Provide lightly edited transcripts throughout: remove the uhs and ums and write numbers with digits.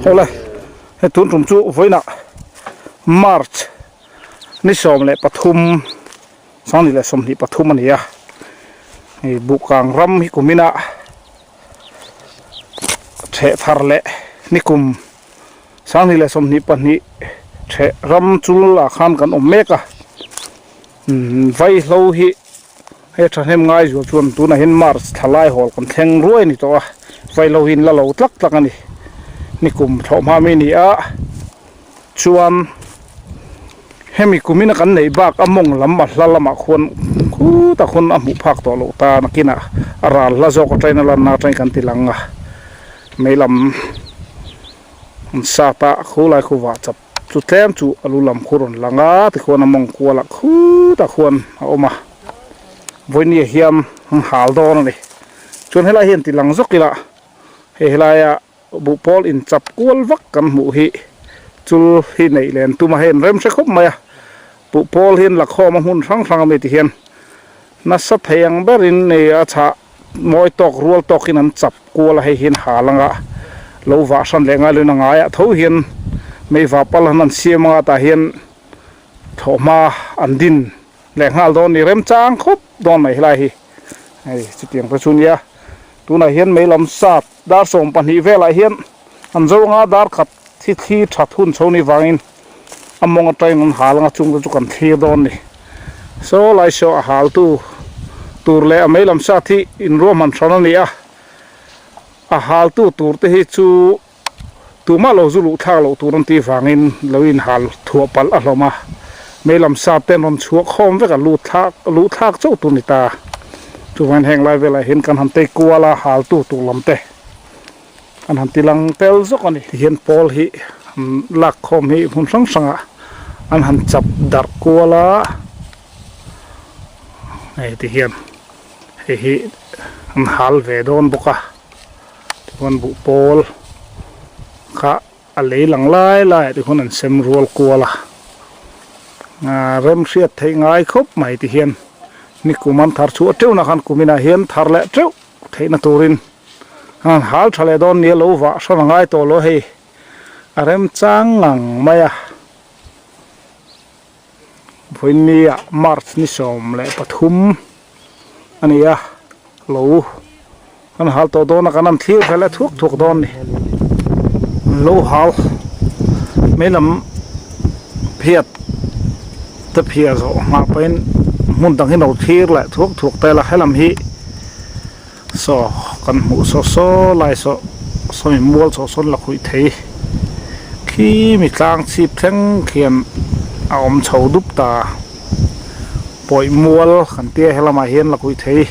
Awle hei tun tum chu vawiinah March ni 13 2023 a ni a hei Buhkang ram hi kumin ah theh thar leh nikum 2022 theh ram chul ah khan kan awm mek a Vaihlo hi hei thahnem ngai zual chuan tunah hian March thla lai hawl kan thleng ruai a ni tawh a, Vaihlo hi an la lo tlak tlak a ni. Nikum thlawh hma mi ni a, chuan hemi kumina kan neih bak a mawng lam a hla lamah khuan khutah khuan a hmuh phak tawh loh ta nakinah a ral hla zawk atangin a lanna atangin kan ti lang a, mei lam an sat a khulai khu vah chap. Chu tlem chu a lu lam khu rawn lang a tikhuan a mawng kual ah khutah khuan a awm a vawinia hian an hal dawn a ni chuan helai hian ti lang zawk ila hei helaia buhpawl inchap kual vak kan hmuh hi chul hi neih len tum a hei an rem hre khawp mai a buhpawl hi an la khawm a hmun hrang hrang a mi ti hian nasa thei ang berin nei a chhah mawi tawk rual tawkin an chap kual a hei hian hal anga lo vah hran leh ngai loin a ngaiah tho hian mei vah pal han an siam anga tah hian thlawhhma an din leh nghal dawn ni remchang khawp dawn mai helai hi hei chutiang te chu nia tunah hian mei lam sat dar 12 velah hian an zo anga dar khat thi thli that hun chho ni vangin a mawng atangin an hal anga chung te chu kan thlir dawn ni saw lai saw a hal tu tur leh a mei lam sat hi inruahman hran a ni a a hal tu tur te hi chu tumah lo zu luh thlak loh tur an tih vangin lo inhal thuah palh a hlawm a mei lam sat te an rawn chhuah khawm vek a lut thlak luh thlak chauh tur a ni ta chuvangin heng lai velah hian kan han tei kual a hal tu tur lam te. An han ti lang tel zawk a ni. Tihian pawl hi an lak khawm hi hmun hrang hrangah an han chap darh kual a, hei tihian hei hi an hal ve dawn bawk a, tichuan buh pawl kha a lei lang lai laiah te khuan an sem rual kual a, aaa rem hriat theih ngai khawp mai tihian nikum an thar chhuah teuh na khan kuminah hian thar leh teuh theihna turin. An hal tha leh dawn nia lo vah hran a ngai tawh lo hei a remchang ngang mai a vawiin ah march ni 13 a ni a lo an hal tawh dawn a kan han thlir ve leh thuak thuak dawn a ni lo hal mai lam phiat te phiah zawh nghah pahin hmun dang hi lo thlir leh thuak thuak ta ila helam hi. Saw kan hmuh saw saw lai saw sawmi mual chho sawn la khuih thei khi mi tlang chhip thleng khian a awm chho dup ta pawih mual kan tia helamah hian la khuih thei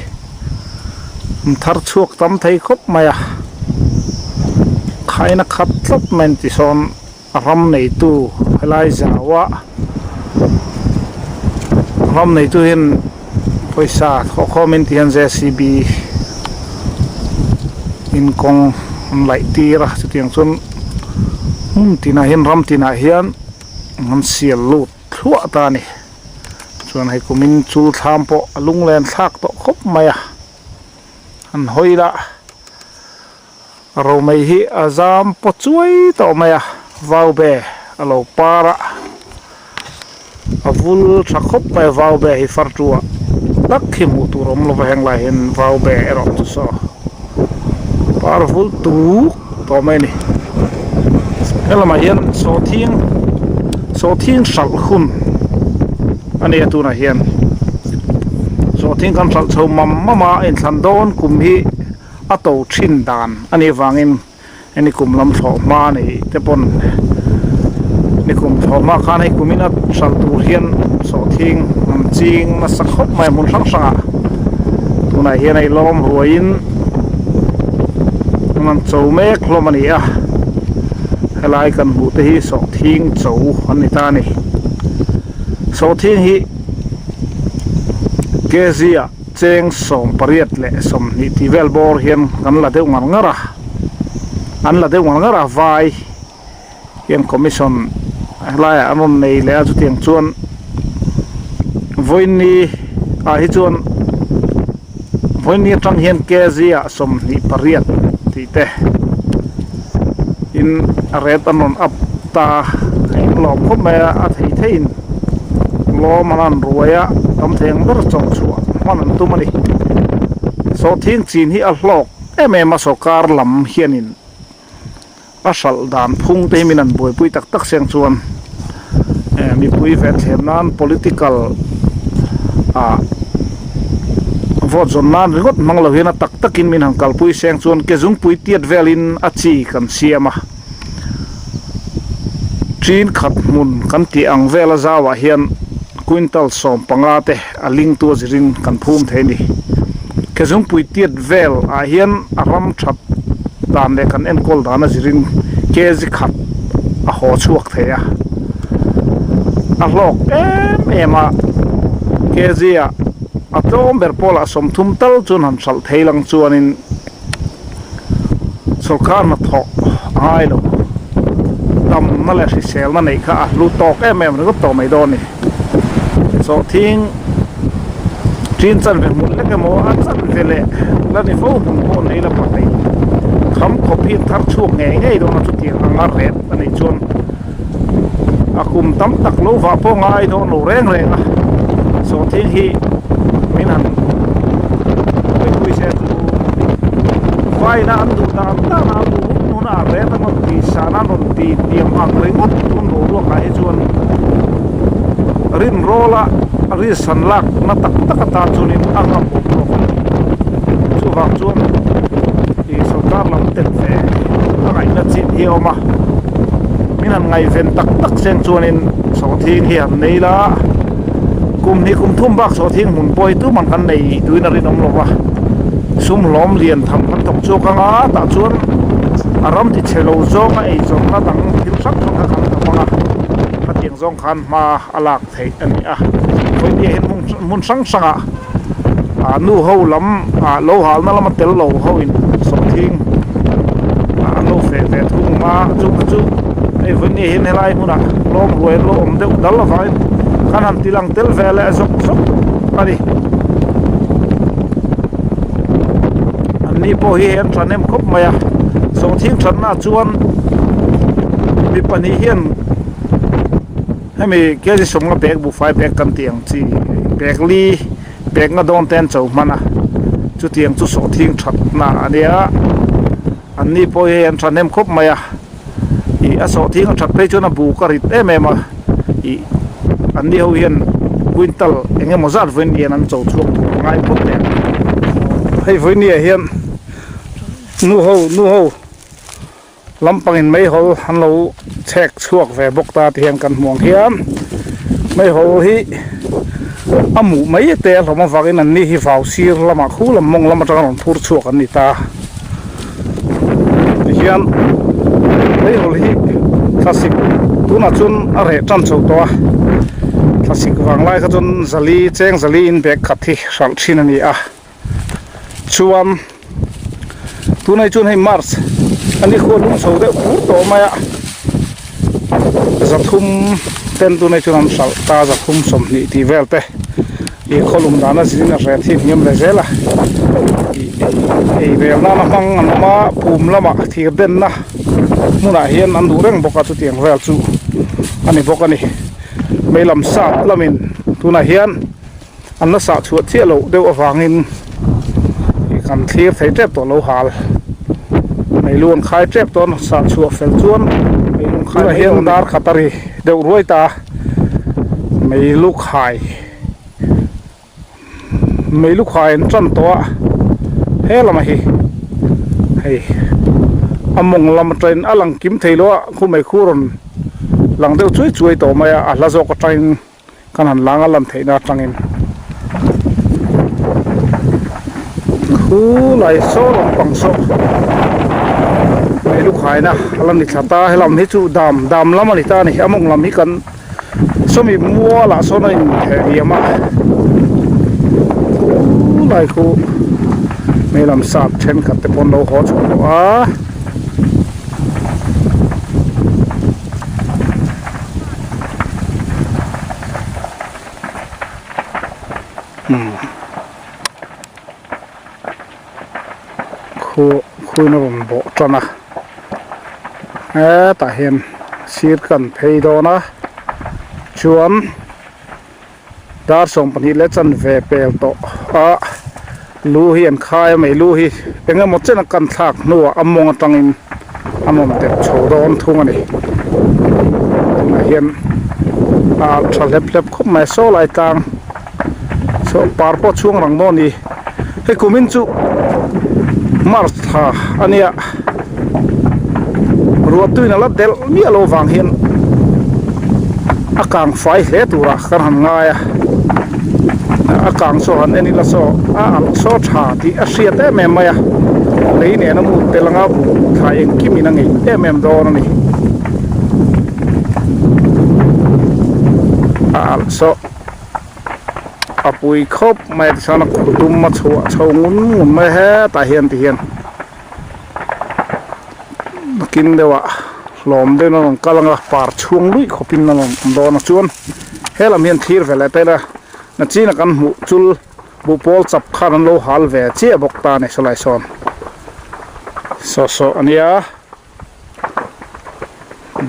an thar chhuak tam thei khawp mai a khaina khat tlat mai an ti sawn a ram neitu helai zau a ram neitu hian pawisa thawh khawmin ti hian jcb in kawng an laih tir a chutiang chuan hmun tinah hian ram tinah hian an sial lut thluah ta a ni chuan hei kumin chul thlam pawh a lunglen thlak tawh khawp mai a an hawi lah. Romei hi a zam paw chuai tawh mai a, vaube a lo par a, a vul tha khawp mai a vaube hi far tua tak hi hmuh tur awm lova heng lai hian vaube erawh chu saw par vul tuk tawh mai a ni. Helamah hian sawhthing sawhthing hralh hun a ni a tunah hian sawhthing kan hralh chho mam mam a inthlan dawn kum hi. A to thin dan a nih vangin hemi kum lam thlawh hma nei te pawn nikum thlawh hma khan hei kumin a hralh tur hian sawhthing an ching nasa khawp mai a hmun hrang hrangah tunah hian hei lawm ruaiin an cho mek hlawm a ni a helai kan hmuh te hi sawhthing cho an ni ta a ni sawhthing hi kg ah. Cheng 28 tih vel bawr hian kan la deuh ngar ngar a, an la deuh ngar ngar a vai hian commission helaiah an rawn nei leh a chutiang chuan vawiin ni ah hi chuan Vawiin atang hian kg ah 28 tih te in a rate an rawn up ta a eng lawm khawp mai a, a thei theiin lawm an han ruai a, tam thei ang ber chawh chhuah hman an tum a ni. Sawhthing chin hi a hlawk em em a sawrkar lam hianin a hralh dan phung te hi min han buaipui tak tak siang chuan eh mipui ve thlem nan political ah vote zawn nan ringawt hmang lo hian a tak tak in min han kalpui seng chuan ke zungpui tiat velin a chi kan siam a tin khat hmun kan tih ang vel a zauah hian quintal 15 te a ling tu a zirin kan phum thei a ni. Ke zungpui tiat vel ah hian a ram that dan leh kan enkawl dan a zirin kg khat a haw chhuak thei a, a hlawk em em a, kg ah a tlawm ber pawlah 30 tal chuan han hralh thei lang chuanin Sawrkar hnathawh a ngai lo. Damna leh hriselna neih kha a hlu tawk em em ringawt tawh mai dawn a ni. Sawhthing ṭin chan ve hmun lek emaw a chan ve leh la ni fo hmun pawh nei la pahnih kham khawp hi an thar chhuak ngei ngei dawn a chutiang anga ret a nih chuan a kum tam tak lo vah pawh ngai dawn lo reng reng a sawhthing hi min han buaipui se chu vaina an duh dan dan a an duh hun hun a ret an rawn tih san a an rawn tih hniam ang ringawt tun boruak ah hi chuan rinrawl a risk han lak na tak tak atan chuanin a ngam awm tawk a ni chuvang chuan ih sawrkar lam tel ve a ngaihna chin hi a awm a. Min han ngaihven tak tak seng chuanin sawhthing hi han nei la, kum hnih kum thum bak sawhthing hmun pawh hi tuman kan nei tuin a rinawm lo va, sum hlawm lian tham kan thawk chhuak ang a, tah chuan a ram ti chhe lo zawnga eizawnna dang thil hrang hrang kha kan dap ang a, khatiang zawng khan hma a lak theih a ni a. Vawinia hian hmun hrang hrangah ah nu ho lam ah lo halna lama tel lo ho in sawhthing ah an lo feh ve thung a chung te chu hei vawinia hian helai hmunah lawm ruai an lo awm deuh dal avangin kan han ti lang tel ve leh zawk zawk a ni. An ni pawh hi hei an thahnem khawp mai a sawhthing thatna chuan mi pahnih hian. Hemi kg 50 bag buhfai bag kan tih ang chi bag li bag nga dawn te an cho hman a chutiang chu sawhthing thatna a nia an ni pawh hi hei an thahnem khawp mai a ih a sawhthing a that phei chuan a buk a rit em em a ih an ni ho hian quintal eng emaw zat vawiin lian an cho chhuak tur a ngai phawt nen hei vawiin ni ah hian nu ho nu ho. Lampangin meihawl an lo chhek chhuak ve bawk ta ti hian kan hmu ang hian meihawl hi a muh mai te a hlawm avangin an ni hi vau sir lamah khu lam mawng lam atanga rawn phur chhuak an ni ta tihian meihawl hi thlasik tunah chuan a reh tan chho tawh a thlasik vanglai kha chuan zali cheng zali in bag khat hi hralh thin a ni a. Chuan tunah chuan hei March a ni khuan lung chho deuh pur tawh mai a 300 ten tunah chuan an hralh ta 320 tih vel te ih khawlum dana zin a hre thin hniam ve zel a ih ei vel nana hmang an awm a pum lamah thir denna hmunah hian an duh reng bawk a chutiang vel chu a ni bawk a ni meilam sap lamin tunah hian. An la sah chhuah chiah loh deuh avangin ih kan thlir thei tep tawh lo hal. Meilu an khai tep tawh a, sah chhuah fel chuan meilu an khai mai hian dar khat a ri deuh ruai ta a, meilu khai meilu khai an tan tawh a, he lamah hi hei a mawng lam atangin a lang kim thei lo a, khu meikhu rawn lang deuh chuai chuai tawh mai a, a hla zawk atangin. Kan han lang a lan theihna atangin khulai saw lampang saw mei lu khaina a la ni thla ta helam hi chu dam dam lam a ni ta a ni a mawng lam hi kan sawmi mualah sawn a intheh liam a khulai khu mei lam sap thenkhat te pawh an lo haw chho tawh a. Khu khuin a rawn bawh tan a hetah hian sir kan phei dawn a chuan dar 12 leh chanve pel tawh a lu hi an khai a mei lu hi eng emaw chen a kan thlak hnuah a mawng atangin a rawn dep chho dawn thung a ni tunah hian a alh tha hlep hlep khawp mai a saw lai tlang. Saw par pawh chhuang rang dawn a ni hei kumin chu march thla a nia ruah tuin a la delh miah loh avang hian a kang fai hle turah kan han ngai a a kang saw han en ila saw a alh saw tha tih a hriat em em mai a lei nen a mut tel anga buh thlai engkim in a ngeih em em dawn a ni a alh saw. A pui khawp mai a tichuan a khu dum a chhuah chho ngun ngun mai a hetah hian ti hian nakin deuhah hlawm deuhin a rawn kal ang a par chhuang luih khawpin a rawn awm dawn a chuan helam hian thlir ve leh ta ila nachina kan hmuh chul buhpawl chap khan an lo hal ve chiah bawk ta a ni sawlai sawn saw saw a nia.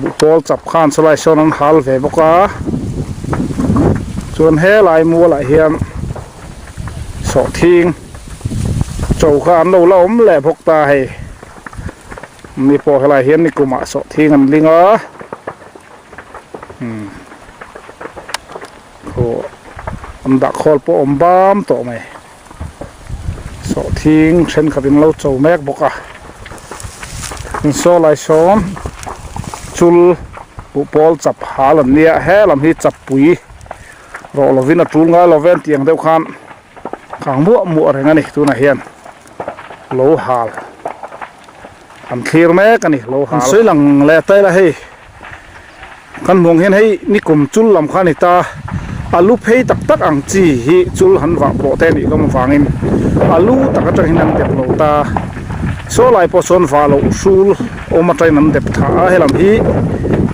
Buhpawl chap khan chulai sawn an hal ve bawk a chuan helai mualah hian sawhthing chaw kha an lo la awm leh bawk ta hei mi pawh helai hian nikumah sawhthing an ling a umm khaw an dah khawl pawh a awm bam tawh mai. Sawhthing thenkhat in lo cho mek bawk a saw lai sawn chul buhpawl chap hal an nia he lam hi chappui rawh lovin a tul ngai lo ve an tih ang deuh khan kang muah muah reng a ni tunah hian lo hal an thlir mek a ni lo hal sawi lang leh ta ila hei. Kan hmuh ang hian hei nikum chul lam kha a ni ta, a lu phei tak tak ang chi hi chul han vah pawh te a nih hlawm avangin a lu tak atang hian an dep lo ta. Saw lai pawh sawn vah loh hrul awm atangin an dep thla a, helam hi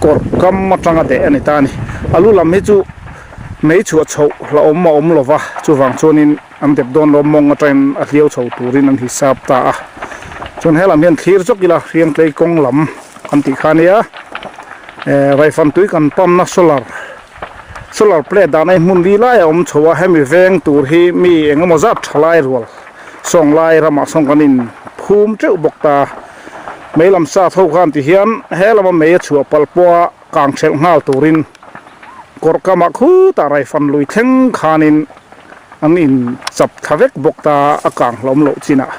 kawr kam atanga deh a ni ta a ni. A lu lam hi chu mei chhuah chhoh hlauhawm a awm lo va, chuvang chuanin an dep dawn lo mawng atangin a hliau chho turin an hisap ta a. Chuan helam hian thlir zawk ila hriangtlei kawng lam. Kan tih kha ania eh raifan tui kan pump na solar solar plate dahna hi hmun li lai a awm chho a hemi veng tur hi mi eng emaw zat tha lai rual sawng lai ramah sawn kan in phum teuh bawk ta mei lam sat ho khan ti hian he lama mei a chhuah palh pawha kang thelh nghal turin kawr kamah khutah raifan lui thleng khanin an in chap thla vek bawk ta a kang hlawm loh chinah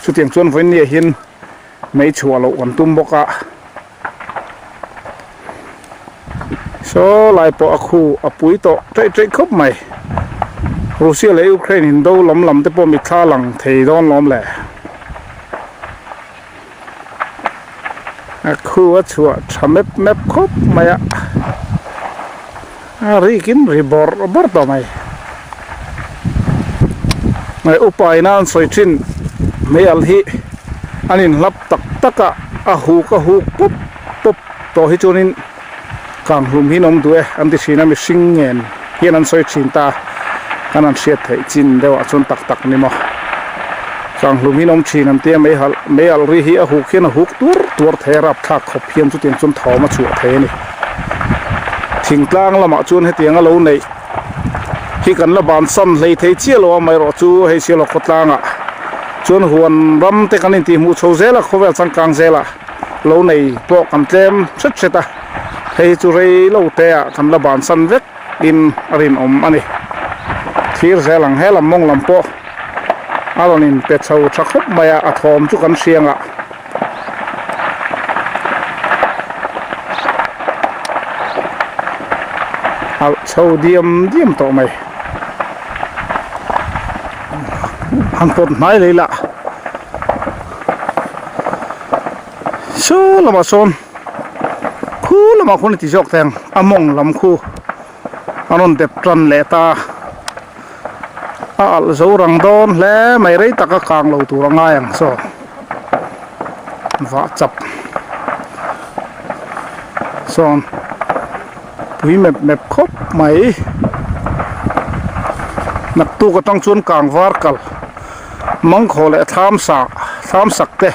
chutiang chuan vawiin hian. Mei chhuah loh kan tum bawk a saw lai pawh a khu a pui tawh ṭaih ṭaih khawp mai Russia leh Ukraine in do lam lam te pawh mitthla lang thei dawn lawm le a khu a chhuah ṭha mep mep khawp mai a a rikin ri bawrh bawrh tawh mai hei upa ina an sawi thin meialh hi an inhlap tak tak a a huk a huk pawp pawp tawh hi chuanin kang hlum hi an awm duh e an ti thin a mihring ngen hian an sawi thin ta kan han hriat theih chin deuh ah chuan tak tak ni maw kang hlum hi an awm thin an tia meihalh meialh ri hi a huk hian a huk tuar tuar thei a rapthlak khawp hian chutiang chuan thawm a chhuah thei a ni thingtlang lamah chuan hetiang a lo neih hi kan la bansan hlei thei chiah lo a amaherawh chu hei sialawk khawtlangah chuan huan ram te kan intih hmuh chho zel a khawvel changkang zelah lo nei pawh kan tlem hret hret a hei hi chu rei lo te ah kan la bansan vek in a rinawm a ni thlir zel ang helam mawng lam pawh a rawn in pe chho tha khawp mai a a thawm chu kan hriang ah. Alh chho diam diam tawh mai han pawt hnai leh ila saw lamah sawn khu lamah khuan a ti zawk thei ang a mawng lam khu a rawn dep tan leh ta a alh zo rang dawn hle mai rei taka kang lo tur a ngai ang saw. Vah chap sawn pui mep mep khawp mai naktuk atang chuan kang var kal mangkhawh leh thlam sa. Thlam sak te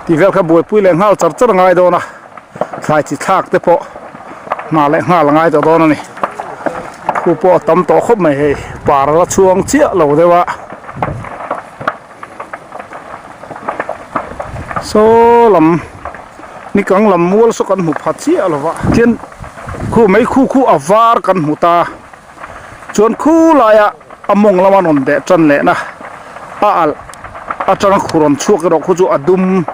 tih vel kha buaipui leh nghal char char a ngai dawn a, thlai chi thlak te pawh hna leh nghal a ngai tawh dawn a ni. Khu pawh a tam tawh khawp mai hei, par a la chhuang chiah lo deuh a. Saw lam ni kang lam mual saw kan hmu pha chiah lo va, chuan khu mei khu khu a var kan hmu ta. Chuan khu laia a mawng lama rawn beh tan lehna a alh atanga khu rawn chhuak erawh khu chu a dum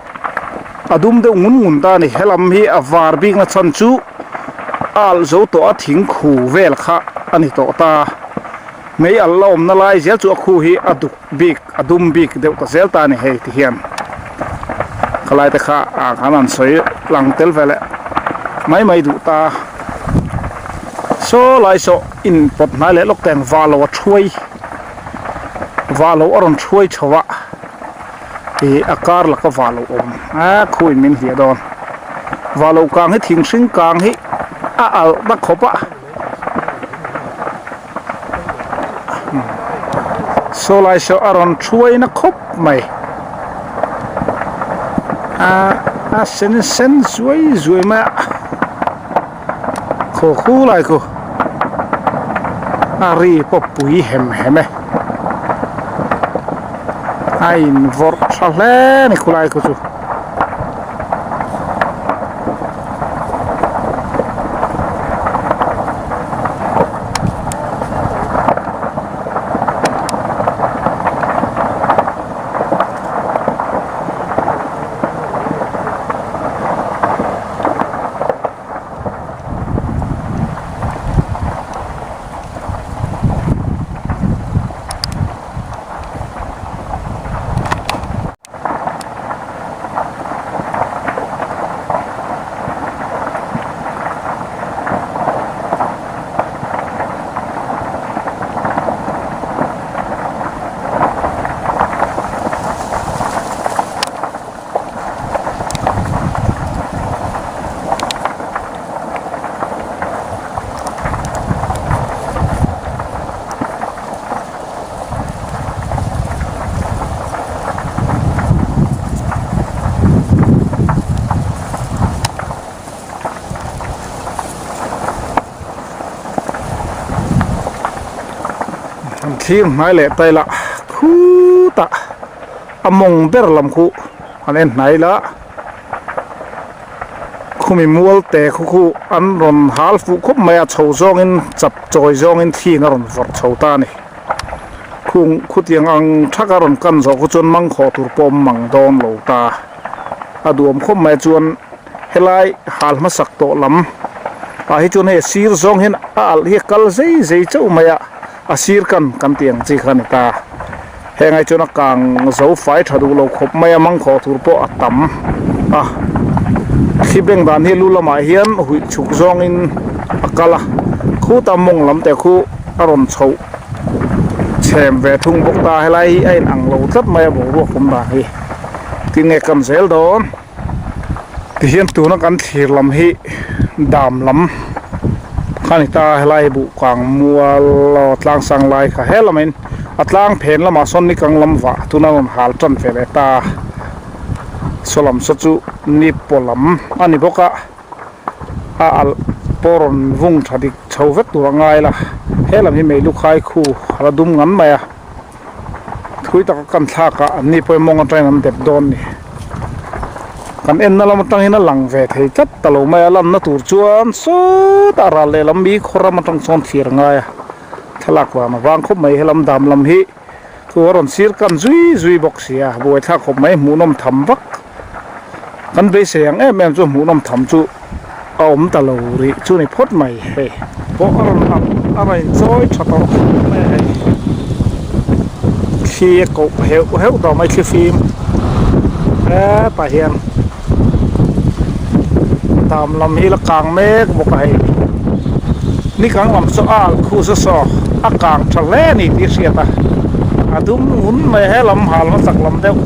a dum deuh ngun ngun ta a ni. Helam hi a var bikna chhan chu a alh zo tawh a thing khu vel kha a ni tawh ta. Mei alh la awmna lai zel chu a khu hi a duk bik a dum bik deuh ta zel ta a ni hei ti hian khalai te kha ah khan an sawi lang tel ve leh mai mai duh ta. Saw lai saw in pawt hnai leh lawk teng vah lo a thuai vah lo a rawn thuai chho a ih a kar laka vah lo awm a khuin min hliah dawn vah lo kang hi thing hring kang hi a alh ta khawp a saw lai saw a rawn thuai na khawp mai a a sen sen zuai zuai mai a. Khaw khu lai khu a ri pawh pui hem hem e a in vawrh tha hle a ni khulai khu chu. An thlir hnai leh ta ila khutah a mawng ber lam khu an en hnai ila khumi mual te khu khu an rawn hal fuh khawp mai a chho zawngin chap chawi zawngin thliin a rawn vawrh chho ta a ni khung khutiang ang thak a rawn kan zawh khu chuan mangkhawh tur pawh awm mang dawn lo ta a duhawm khawp mai chuan helai hal hmasak tawh lam ah hi chuan hei a sir zawng hian a alh hi a kal zei zei chauh mai a a sir kan kan tih ang chi kha a ni ta. Heng ai chuan a kang zo fai tha duh lo khawp mai a mangkhawh tur pawh a tam a thli beng dan hi lu lamah hian huih chhuk zawngin a kal a khuta mawng lam te khu a rawn chhoh chhem ve thung bawk ta helai hi a in ang lo tlat mai a boruak awm dan hi tinge kan zel dawn tihian tuna kan thlir lam hi dam lam kha ni ta helai buh kang mual aw tlang sang lai kha he lamin a tlang phen lamah sawn ni kang lam vah tuna rawn hal tan ve leh ta saw lam saw chu ni paw lam a ni bawk a a alh pawh rawn vung tha dik chho vek tur a ngai la he lam hi mei lu khai khu a la dum ngan mai a. Thui taka kan thlak ah an ni pawhin mawng atangin an dep dawn ni. Kan enna lam atangin a lang ve thei tlat ta lo mai a, lanna tur chuan sawtah ral lehlam mi khaw ram atang chuan thlir a ngai a, thlalak vang a vang khawp mai helam dam lam hi chu a rawn sir kan zui zui bawk si a, buaithlak khawp mai hmuhnawm tham vak kan beisei ang em em chu hmuhnawm tham chu a awm ta lo rih chu ni phawt mai hei pawh a rawn lang a rawn inchawi tha tawh khawp mai a hei thli a koh heuh heuh tawh mai thli fim hetah hian dam lam hi la kang mek bawk a hei ni kang lam chu a alh khu saw saw a kang tha hle a ni tih a hriat a a dum ngun mai a helam hal hmasak lam deuh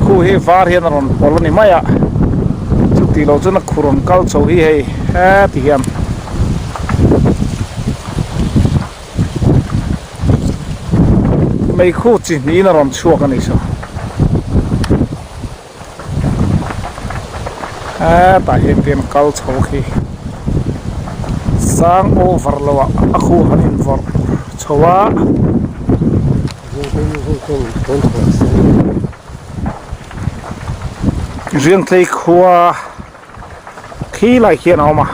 khu hi var hian a rawn pawlh a ni mai a. Chuti lo chuan a khur rawn kal chho hi hei heti hian meikhu chi hnihin a rawn chhuak a ni saw. Hetah hian te an kal chho khi sang over lo ah a khu han in vawrh chho a. Riangtlei khua khi lai khian a awm a.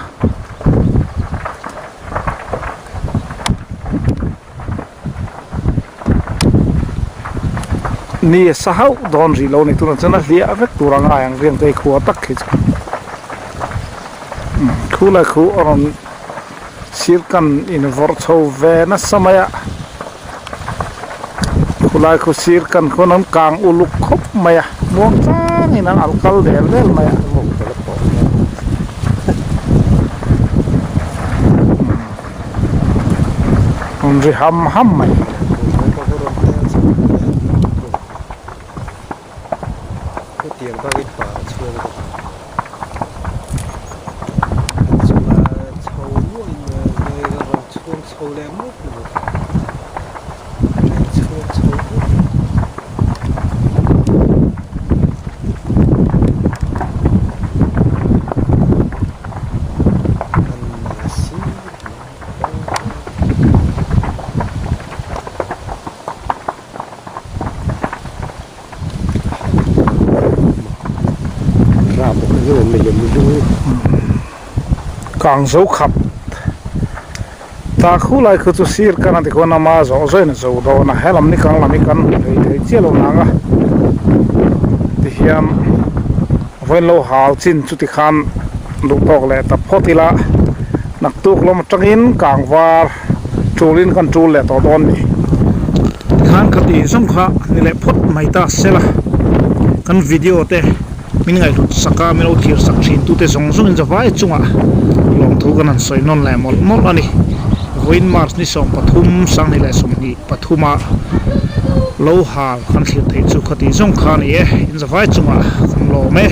Ni a sa hauh dawn rih lo a ni tunah chuan a hliah vek tur a ngai ang riangte khua tak khi chu khu lai khu a rawn sir kan in vawrh chho ve nasa mai a khu lai khu sir kan khuan an kang uluk khawp mai a muang changin an alh kal del del mai a. Rawn ri ham ham mai. Kang zo khap ta khu lai khu chu sir kan a ti khuan ama zawh zawhin a zo dawn a helam ni kang lam hi kan hmu hlei thei chiah lo nang a tihian vawiin lo hal chin chuti khan duh tawk leh ta phawt ila naktuk lam atangin kang var tulin kan tul leh tawh dawn ni. Tikhan ka tih zawng kha ni leh phawt mai ta sela kan video te min ngaihhlut sak a min lo thlir sak thin tute zawng zawngin zavai chungah lawmthu kan han sawi nawn leh mawlh mawlh a ni. Vawiin March ni 13 2023 ah lo hal kan thlir theih chu kha tih zawng kha a ni e in zavai chungah kan lawm e.